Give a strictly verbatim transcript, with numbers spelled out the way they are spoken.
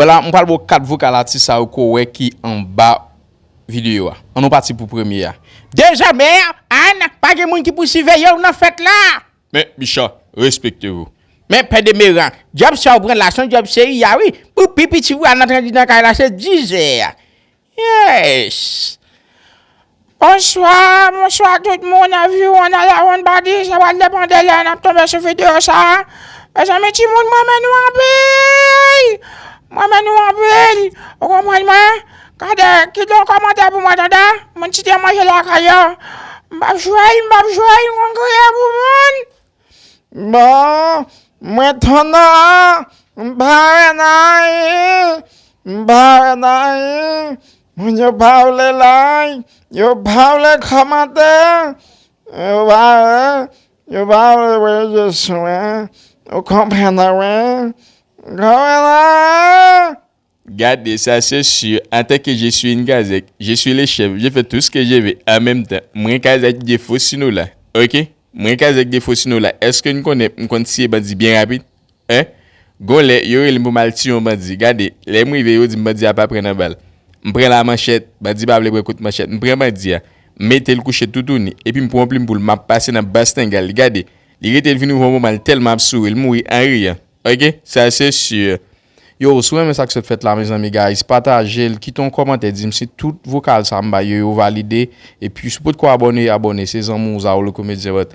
Vwala, m pral ba w kat vokal atis sa yo ke w wè ki anba videyo a. Ann nou pati pou premye a. Dezòmè, Ann, pa gen moun ki pou siveye w nan fèt la. Men, Bicha, respekte w. Men, pè de meran, djòb sa w pran la, se yon djòb serye a, wi. Pou pi piti pou al nan tranji nan kay la, se dizè. Yes. Bonswa, bonswa tout moun, everyone, all around body, sa pral depann de lè n ap tonbe sou videyo sa. Mezanmi, timoun, mwen renmen nou anpil. Mwen renmen nou anpil. Ou konprann mwen? Gade, kite yon kòmantè pou mwen, tande. Moun Site manje lakay yo. M p ap jwe l, m p ap jwe l, m konn kriye pou moun. Bon, mwen tann nan, m pa wè nan anyen, m pa wè nan anyen. Moun yo pa vle like, yo pa vle kòmante, yo pa vle, yo pa vle voye jesyon, wi. Ou konprann, wi? Ou konprann, wi? Gade, sa se si, antanke je suis une kazèk, je suis le chef, je fais tout ce que je veux, an menm tan, mwen kazèk de fo sino la, oke? Mwen kazèk de fo sino la, èske n konnen m konn tiye bandi byen rapid? Hein? Gon lè, yo rele m pou m al tiye yon bandi, gade, lè m rive, yo di m bandi a pa pran nan bal. M pran la manchèt, bandi pa vle pran kout manchèt, m pran bandi a, m mete l kouche toutouni, epi m pran yon plim pou l, m ap pase nan bastrenga l, gade, li rete l vin rive yon moman, l tèlman ap souri, l mouri an riyan, oke? Sa se si. Yo, si w renmen sa k sot fèt la, mezanmi, guys, pataje l, kite yon kòmantè, di m si tout vokal sa m bay yo, yo valide. Epi, si w potko abòne, abòne, se zanmi w, Zaolo Comedian, but